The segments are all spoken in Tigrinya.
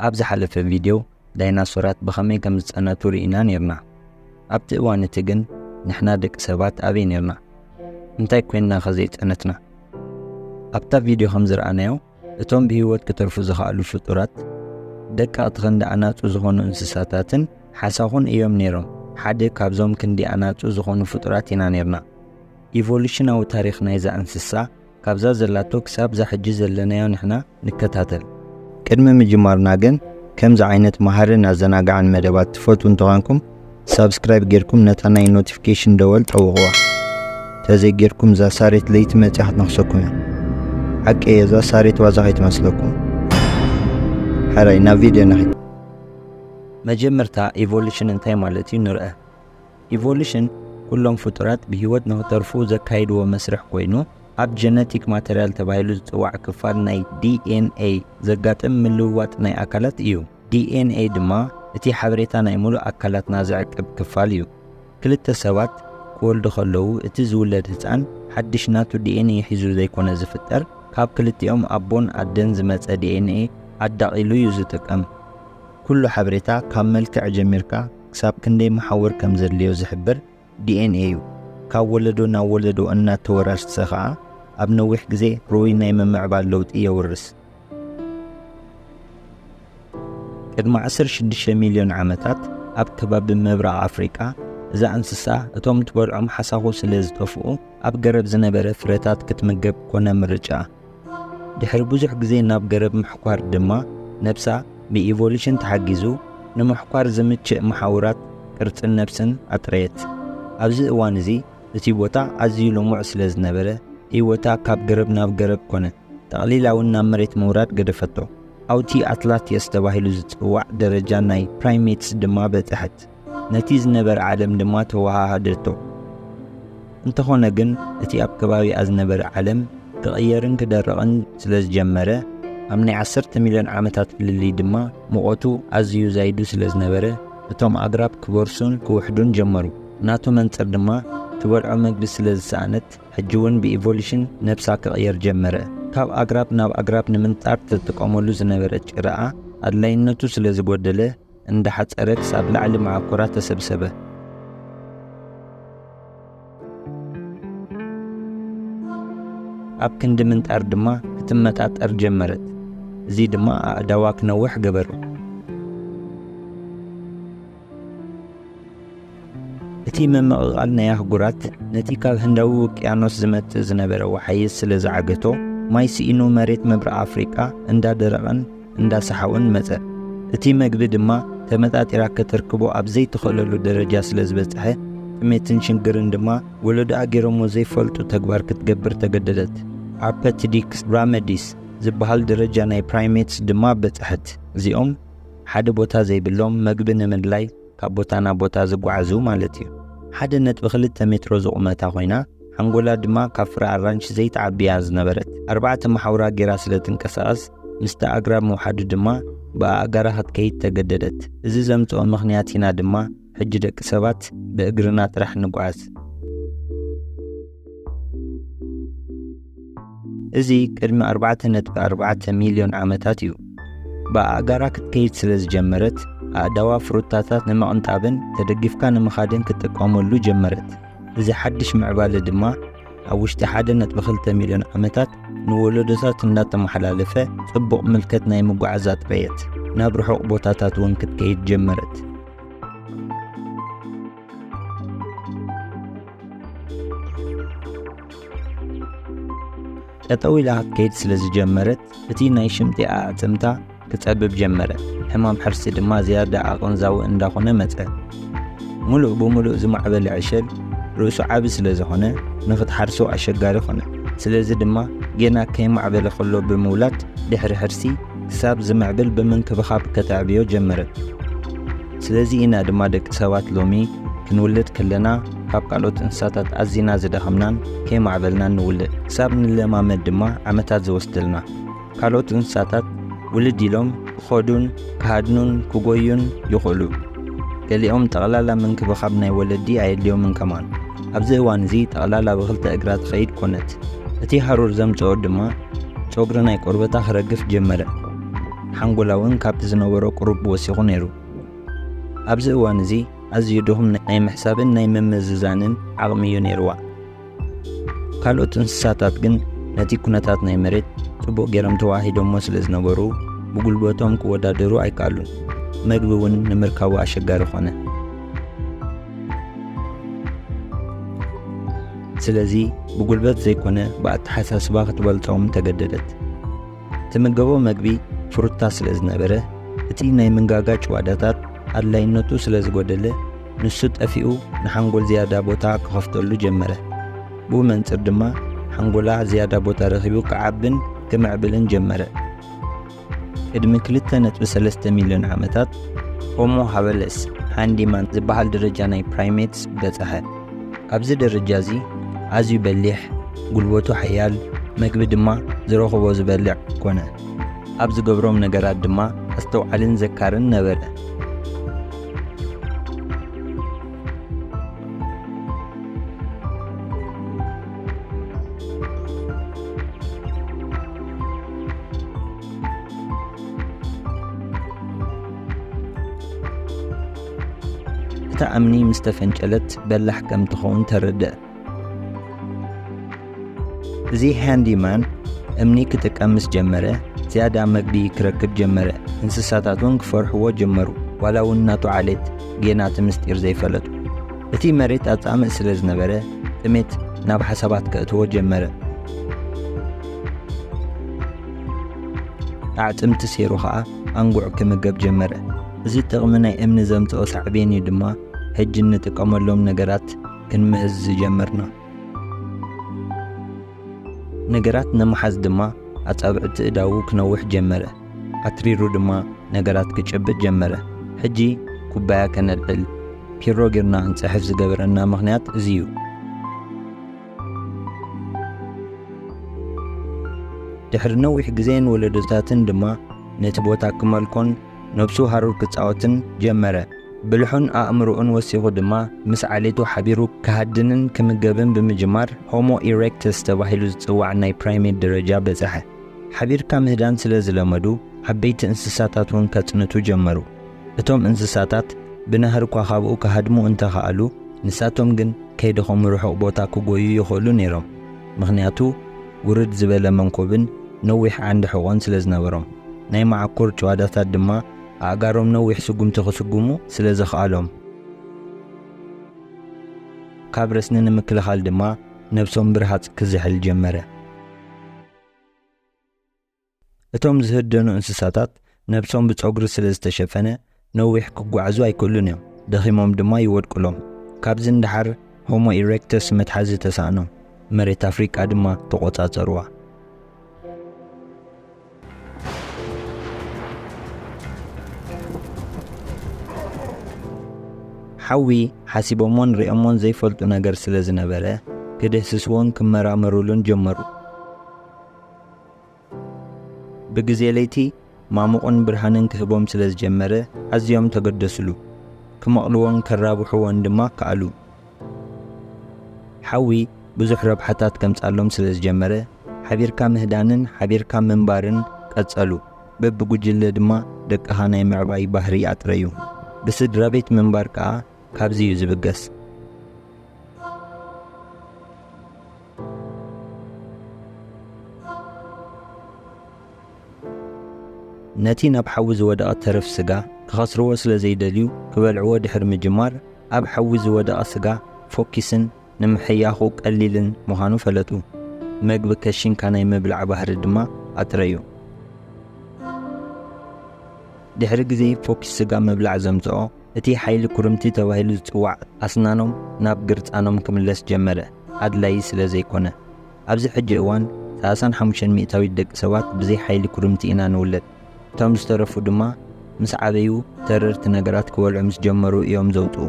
ኣብ ዝሓለፈ ቪድዮ ዳይናሶራት ብኸመይ ከም ዝጸነቱ ርኢና ኔርና። ኣብቲ እዋን እቲ ግን ንሕና ደቂ ሰባት ኣበይ ኔርና? እንታይ ኮይንና ከ ዘይጸነትና? ኣብታ ቪድዮ ከም ዝረኣናዮ፣ እቶም ብህይወት ክተርፉ ዝኸኣሉ ፍጡራት ደቀቕቲ ክንዲ ኣናጹ ዝኾኑ እንስሳታትን ሓሳኹን እዮም ኔሮም። ሓደ ካብዞም ክንዲ ኣናጹ ዝኾኑ ፍጡራት ኢና ኔርና። ኢቮሉሽናዊ ታሪኽ ናይዛ እንስሳ ካብዛ ዘላቶ ክሳብ እዛ ሕጂ ዘለናዮ ንሕና ንከታተል። ቅድሚ ምጅማርና ግን ከምዚ ዓይነት መሃርን ኣዘናጋዕን መደባት ትፈትዉ እንተኾንኩም ሳብስክራይብ ጌርኩም ነታ ናይ ኖቲፊኬሽን ደወል ጠውቕዋ። ተዘይጌርኩም እዛ ሳሬት ለይቲ መጽያ ክትነኽሰኩም እያ። ሓቂ እየ፣ እዛ ሳሬት ዋዛ ከይትመስለኩም። ሕራይ ናብ ቪድዮ ንኺድ። መጀመርታ ኢቮሉሽን እንታይ ማለት እዩ ንርአ። ኢቮሉሽን ኩሎም ፍጡራት ብህይወት ንኽተርፉ ዘካይድዎ መስርሕ ኮይኑ ኣብ ጀነቲክ ማተርያል ተባሂሉ ዝጽዋዕ ክፋል ናይ ዲ ኤን ኤ ዘጋጥም ምልውዋጥ ናይ ኣካላት እዩ። ዲ ኤን ኤ ድማ እቲ ሓበሬታ ናይ ሙሉእ ኣካላትና ዝዕቅብ ክፋል እዩ። ክልተ ሰባት ክወልዱ ከለዉ እቲ ዝውለድ ህጻን ሓድሽ ናቱ ዲ ኤን ኤ ሒዙ ዘይኮነ ዝፍጠር፣ ካብ ክልቲኦም ኣቦን ኣደን ዝመጸ ዲ ኤን ኤ ኣዳቒሉ እዩ ዝጥቀም። ኩሉ ሓበሬታ ካብ መልክዕ ጀሚርካ ክሳብ ክንደይ መሓውር ከም ዘድልዮ ዝሕብር ዲ ኤን ኤ እዩ። ካብ ወለዶ ናብ ወለዶ እናተወራርሰ ኸኣ ኣብ ነዊሕ ግዜ ርኡይ ናይ ምምዕባል ለውጢ የውርስ። ቅድሚ ዓሰርተ ሽዱሽተ ሚልዮን ዓመታት ኣብ ከባቢ ምብራቕ ኣፍሪቃ እዛ እንስሳ እቶም ትበልዖም ሓሳኹ ስለ ዝጠፍኡ ኣብ ገረብ ዝነበረ ፍረታት ክትምገብ ኮነ ምርጫ። ድሕሪ ብዙሕ ግዜ ናብ ገረብ ምሕኳር ድማ ነብሳ ብኢቮሉሽን ተሓጊዙ ንምሕኳር ዝምችእ መሓውራት ቅርጽን ነብስን ኣጥረየት። ኣብዚ እዋን እዚ እቲ ቦታ ኣዝዩ ልሙዕ ስለ ዝነበረ ህይወታ ካብ ገረብ ናብ ገረብ ኮነ። ጠቕሊላ እውን ናብ መሬት ምውራድ ገደፈቶ። ኣውቲ ኣትላቲየስ ተባሂሉ ዝጽዋዕ ደረጃ ናይ ፕራይሜትስ ድማ በጽሐት። ነቲ ዝነበረ ዓለም ድማ ተወሃሃደቶ። እንተኾነ ግን እቲ ኣብ ከባቢኣ ዝነበረ ዓለም ክቕየርን ክደርቕን ስለ ዝጀመረ ኣብ ናይ ዓሰርተ ሚልዮን ዓመታት ፍልልይ ድማ ሙቐቱ ኣዝዩ ዛይዱ ስለ ዝነበረ እቶም ኣግራብ ክበርሱን ክውሕዱን ጀመሩ። ናቱ መንጽር ድማ ትበልዖ መግቢ ስለ ዝሰኣነት ሕጂ እውን ብኢቮሉሽን ነብሳ ክቕየር ጀመረ። ካብ ኣግራብ ናብ ኣግራብ ንምንጣር ትጥቀመሉ ዝነበረት ጭራኣ ኣድላይነቱ ስለ ዝጎደለ እንዳሓጸረ ክሳብ ላዕሊ መዓኮራ ተሰብሰበ። ኣብ ክንዲ ምንጣር ድማ ክትመጣጠር ጀመረት። እዚ ድማ ኣእዳዋ ክነውሕ ገበሩ። እቲ ምምቕቓል ናይ ኣህጉራት ነቲ ካብ ህንዳዊ ውቅያኖስ ዝመጽእ ዝነበረ ወሓይዝ ስለ ዝዓገቶ ማይ ስኢኑ መሬት ምብራቕ ኣፍሪቃ እንዳደረቐን እንዳሰሓወን መጸ። እቲ መግቢ ድማ ተመጣጢራ ከተርክቦ ኣብ ዘይትኽእለሉ ደረጃ ስለ ዝበጽሐ ጥሜትን ሽግርን ድማ ወለዶኣ ገይሮሞ ዘይፈልጡ ተግባር ክትገብር ተገደደት። ኣርፐቲዲክስ ራመዲስ ዝበሃል ደረጃ ናይ ፕራይሜትስ ድማ በጽሐት። እዚኦም ሓደ ቦታ ዘይብሎም መግቢ ንምድላይ ካብ ቦታ ናብ ቦታ ዝጓዓዙ ማለት እዩ። ሓደ ነጥቢ ክልተ ሜትሮ ዝቑመታ ኮይና ሓንጎላ ድማ ካብ ፍረ ኣራንሽ ዘይትዓቢ እያ ዝነበረት። ኣርባዕተ መሓውራ ገይራ ስለ ትንቀሳቐስ ምስቲ ኣግራብ ምውሓዱ ድማ ብኣእጋራ ክትከይድ ተገደደት። እዚ ዘምጽኦ ምኽንያት ኢና ድማ ሕጂ ደቂ ሰባት ብእግርና ጥራሕ ንጓዓዝ። እዚ ቅድሚ ኣርባዕተ ነጥቢ ኣርባዕተ ሚልዮን ዓመታት እዩ። ብኣእጋራ ክትከይድ ስለ ዝጀመረት ኣእዳዋ ፍሩታታት ንምቕንጣብን ተደጊፍካ ንምኻድን ክትጥቀመሉ ጀመረት። እዚ ሓድሽ ምዕባለ ድማ ኣብ ውሽጢ ሓደ ነጥቢ ክልተ ሚልዮን ዓመታት ንወለዶታት እንዳተመሓላለፈ ጽቡቕ ምልከት ናይ ምጉዓዝ ኣጥረየት ናብ ርሑቕ ቦታታት እውን ክትከይድ ጀመረት። ጠጠው ኢላ ክትከይድ ስለ ዝጀመረት እቲ ናይ ሽምጢ ኣዕጽምታ ክጸብብ ጀመረ። ሕማም ሕርሲ ድማ ዝያዳ ኣቐንዛዊ እንዳኾነ መጸ። ሙሉእ ብሙሉእ ዝማዕበለ ዕሸል ርእሱ ዓቢ ስለ ዝኾነ ንኽትሓርሶ ኣሸጋሪ ኾነ። ስለዚ ድማ ጌና ከይማዕበለ ከሎ ብምውላድ ድሕሪ ሕርሲ ክሳብ ዝምዕብል ብምንክብኻብ ከተዕብዮ ጀመረት። ስለዚ ኢና ድማ ደቂ ሰባት ሎሚ ክንውለድ ከለና ካብ ካልኦት እንስሳታት ኣዚና ዝደኸምናን ከይማዕበልናን ንውለድ። ክሳብ ንለማመድ ድማ ዓመታት ዝወስደልና። ካልኦት እንስሳታት ውልድ ኢሎም ክኸዱን ክሃድኑን ክጎዩን ይኽእሉ። ገሊኦም ጠቕላላ ምንክብኻብ ናይ ወለዲ ኣየድልዮምን ከማን። ኣብዚ እዋን እዚ ጠቕላላ ብኽልተ እግራ ትኸይድ ኮነት። እቲ ሃሩር ዘምጽኦ ድማ ጸጉሪ ናይ ቆርበታ ክረግፍ ጀመረ። ሓንጎላ እውን ካብቲ ዝነበሮ ቁሩብ ወሲኹ ነይሩ። ኣብዚ እዋን እዚ ኣዝዩ ድኹም ናይ ምሕሳብን ናይ ምምዝዛንን ዓቕሚ እዩ ነይርዋ። ካልኦት እንስሳታት ግን ነቲ ኩነታት ናይ መሬት ጽቡቕ ገይሮም ተዋሂዶሞ ስለ ዝነበሩ፣ ብጉልበቶም ክወዳደሩ ኣይከኣሉን። መግቢ እውን ንምርካቡ ኣሸጋሪ ኾነ። ስለዚ ብጉልበት ዘይኮነ ብኣተሓሳስባ ክትበልጾም ተገደደት። ትምገቦ መግቢ ፍሩታ ስለ ዝነበረ፣ እቲ ናይ ምንጋጋ ጭዋዳታት ኣድላይነቱ ስለ ዝጎደለ፣ ንሱ ጠፊኡ ንሓንጎል ዝያዳ ቦታ ክኸፍተሉ ጀመረ። ብኡ መንጽር ድማ ሓንጎላ ዝያዳ ቦታ ረኺቡ ክዓብን ክምዕብልን ጀመረ። ቅድሚ ክልተ ነጥቢ ሰለስተ ሚልዮን ዓመታት ሆሞ ሃበለስ ሃንዲማን ዝበሃል ደረጃ ናይ ፕራይሜትስ በጽሐ። ኣብዚ ደረጃ እዚ ኣዝዩ በሊሕ፣ ጉልበቱ ሓያል፣ መግቢ ድማ ዝረኸቦ ዝበልዕ ኮነ። ኣብ ዝገብሮም ነገራት ድማ ኣስተውዓልን ዘካርን ነበረ። እታ እምኒ ምስ ተፈንጨለት በላሕ ከም ትኸውን ተረድአ። እዚ ሃንዲማን እምኒ ክጥቀም ምስ ጀመረ፣ ዝያዳ መግቢ ክረክብ ጀመረ። እንስሳታት እውን ክፈርሕዎ ጀመሩ፣ ዋላ እውን ናቱ ዓሌት ጌና እቲ ምስጢር ዘይፈለጡ። እቲ መሬት ኣጻምእ ስለ ዝነበረ፣ ጥሜት ናብ ሓሳባት ከእትዎ ጀመረ። ኣዕጽምቲ ሴሩ ኸኣ ኣንጉዕ ክምገብ ጀመረ። እዚ ጥቕሚ ናይ እምኒ ዘምጽኦ ሳዕቤን እዩ ድማ፣ ሕጂ እንጥቀመሎም ነገራት ክንምህዝ ዝጀመርና። ነገራት ንምሓዝ ድማ ኣጻብዕቲ እዳዉ ክነውሕ ጀመረ። ኣትሪሩ ድማ ነገራት ክጭብጥ ጀመረ። ሕጂ ኩባያ ከነልዕል፣ ፒሮ ጌርና ክንጽሕፍ ዝገበረና ምኽንያት እዚ እዩ። ድሕሪ ነዊሕ ግዜን ወለዶታትን ድማ ነቲ ቦታ ክመልኮን ነብሱ ሃሩር ክጻወትን ጀመረ። ብልሑን ኣእምሮኡን ወሲኹ ድማ ምስ ዓሌቱ ሓቢሩ ክሃድንን ክምገብን ብምጅማር ሆሞ ኢሬክተስ ተባሂሉ ዝጽዋዕ ናይ ፕራይሜት ደረጃ በጽሐ። ሓቢርካ ምህዳን ስለ ዝለመዱ ዓበይቲ እንስሳታት እውን ከጽንቱ ጀመሩ። እቶም እንስሳታት ብናህሪ ኳኻብኡ ክሃድሙ እንተኸኣሉ፣ ንሳቶም ግን ከይደኸሙ ርሑቕ ቦታ ክጎዩ ይኽእሉ ነይሮም። ምኽንያቱ ውርድ ዝበለ መንኮብን ነዊሕ ዓንዲ ሕቖን ስለ ዝነበሮም። ናይ መዓኮር ጭዋዳታት ድማ ኣእጋሮም ነዊሕ ስጉምቲ ክስጉሙ ስለ ዘኽኣሎም። ካብ ረስኒ ንምክልኻል ድማ ነብሶም ብርሃጽ ክዝሕል ጀመረ። እቶም ዝህደኑ እንስሳታት ነብሶም ብጸጉሪ ስለ ዝተሸፈነ ነዊሕ ክጓዓዙ ኣይክእሉን እዮም። ደኺሞም ድማ ይወድቁሎም። ካብዚ ንደሓር ሆሞ ኢሬክተስ መትሓዚ ተሳእኖም። መሬት ኣፍሪቃ ድማ ተቖጻጸርዋ። ሓዊ ሓሲቦሞን ሪኦሞን ዘይፈልጡ ነገር ስለ ዝነበረ፣ ክድህስስዎን ክመራመሩሉን ጀመሩ። ብግዜ ለይቲ ማሙቕን ብርሃንን ክህቦም ስለ ዝጀመረ፣ ኣዝዮም ተገደስሉ። ክመቕልዎን ከራብሕዎን ድማ ከኣሉ። ሓዊ ብዙሕ ረብሓታት ከምጻሎም ስለ ዝጀመረ፣ ሓቢርካ ምህዳንን ሓቢርካ ምንባርን ቀጸሉ። በብጉጅለ ድማ ደቅኻ ናይ ምዕባይ ባህሪ ኣጥረዩ። ብስድራ ቤት ምንባር ከኣ ካብዚ እዩ ዝብገስ። ነቲ ናብ ሓዊ ዝወደቐ ተረፍ ስጋ ክኸስርዎ ስለ ዘይደልዩ፣ ክበልዕዎ ድሕሪ ምጅማር፣ ኣብ ሓዊ ዝወደቐ ስጋ ፎኪስን ንምሕያኹ ቀሊልን ምዃኑ ፈለጡ። መግቢ ከሺንካ ናይ ምብላዕ ባህሪ ድማ ኣጥረዩ። ድሕሪ ግዜ ፎኪስ ስጋ ምብላዕ ዘምጽኦ፣ እቲ ሓይሊ ኩርምቲ ተባሂሉ ዝጽዋዕ ኣስናኖም ናብ ግርጻኖም ክምለስ ጀመረ፣ ኣድላዪ ስለ ዘይኮነ። ኣብዚ ሕጂ እዋን ሰላሳን ሓሙሽተን ሚእታዊት ደቂ ሰባት ብዘይ ሓይሊ ኩርምቲ ኢና ንውለድ። እቶም ዝተረፉ ድማ ምስ ዓበዩ ተረርቲ ነገራት ክበልዑ ምስ ጀመሩ እዮም ዘውጽኡ።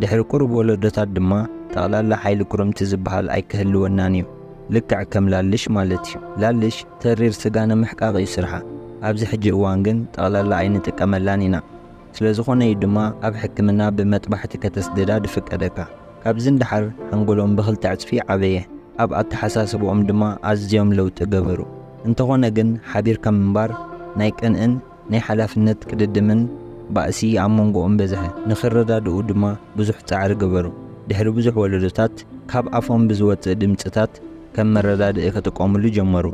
ድሕሪ ቁሩብ ወለዶታት ድማ ጠቕላላ ሓይሊ ኩርምቲ ዝበሃል ኣይክህልወናን እዩ። ልክዕ ከም ላልሽ ማለት እዩ። ላልሽ ተሪር ስጋ ንምሕቃቕ እዩ ስርሓ። ኣብዚ ሕጂ እዋን ግን ጠቕላላ ኣይንጥቀመላን ኢና። ስለ ዝኾነ እዩ ድማ ኣብ ሕክምና ብመጥባሕቲ ከተስድዳ ድፍቀደካ። ካብዚ ንደሓር ሓንጎሎም ብኽልተ ዕጽፊ ዓበየ። ኣብ ኣተሓሳስብኦም ድማ ኣዝዮም ለውጢ ገበሩ። እንተኾነ ግን ሓቢርካ ምንባር ናይ ቅንእን ናይ ሓላፍነት ቅድድምን ባእሲ ኣብ መንጎኦም በዝሐ። ንኽረዳድኡ ድማ ብዙሕ ጻዕሪ ገበሩ። ድሕሪ ብዙሕ ወለዶታት ካብ ኣፎም ብዝወጽእ ድምጽታት ከም መረዳድኢ ክጥቀሙሉ ጀመሩ።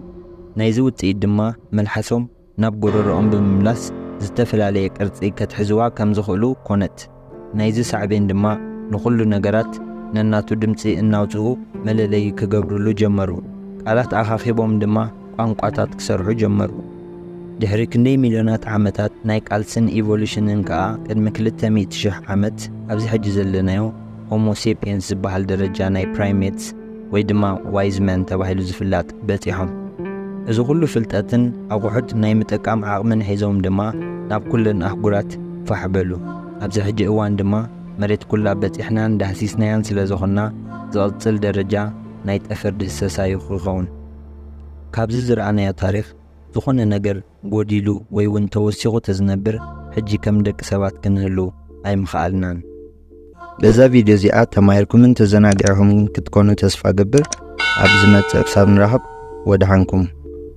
ናይዚ ውጽኢት ድማ መልሓሶም ናብ ጎረሮኦም ብምምላስ ዝተፈላለየ ቅርጺ ከትሕዝዋ ከም ዝኽእሉ ኮነት። ናይዚ ሳዕቤን ድማ ንኹሉ ነገራት ነናቱ ድምጺ እናውጽኡ መለለዪ ክገብሩሉ ጀመሩ። ቃላት ኣኻኺቦም ድማ ቋንቋታት ክሰርሑ ጀመሩ። ድሕሪ ክንደይ ሚልዮናት ዓመታት ናይ ቃልስን ኢቮሉሽንን ከኣ ቅድሚ ክልተ ሚእቲ ሽሕ ዓመት ኣብዚ ሕጂ ዘለናዮ ሆሞ ሴፒየንስ ዝበሃል ደረጃ ናይ ፕራይሜትስ ወይ ድማ ዋይዝ መን ተባሂሉ ዝፍላጥ በጺሖም። እዚ ኩሉ ፍልጠትን ኣቑሑት ናይ ምጥቃም ዓቕምን ሒዞም ድማ ናብ ኩለን ኣህጉራት ፋሕ በሉ። ኣብዚ ሕጂ እዋን ድማ መሬት ኩላ በጺሕናን ዳህሲስናያን ስለ ዝኾንና ዝቕጽል ደረጃ ናይ ጠፈር ድህሰሳ እዩ ክኸውን። ካብዚ ዝረኣናዮ ታሪኽ ዝኾነ ነገር ጎዲሉ ወይ እውን ተወሲኹ ተዝነብር ሕጂ ከም ደቂ ሰባት ክንህሉ ኣይምኸኣልናን። በዛ ቪድዮ እዚኣ ተማሂርኩምን ተዘናጊዕኹምን ክትኮኑ ተስፋ ገብር። ኣብ ዝመጽእ ክሳብ ንራኸብ ወድሓንኩም።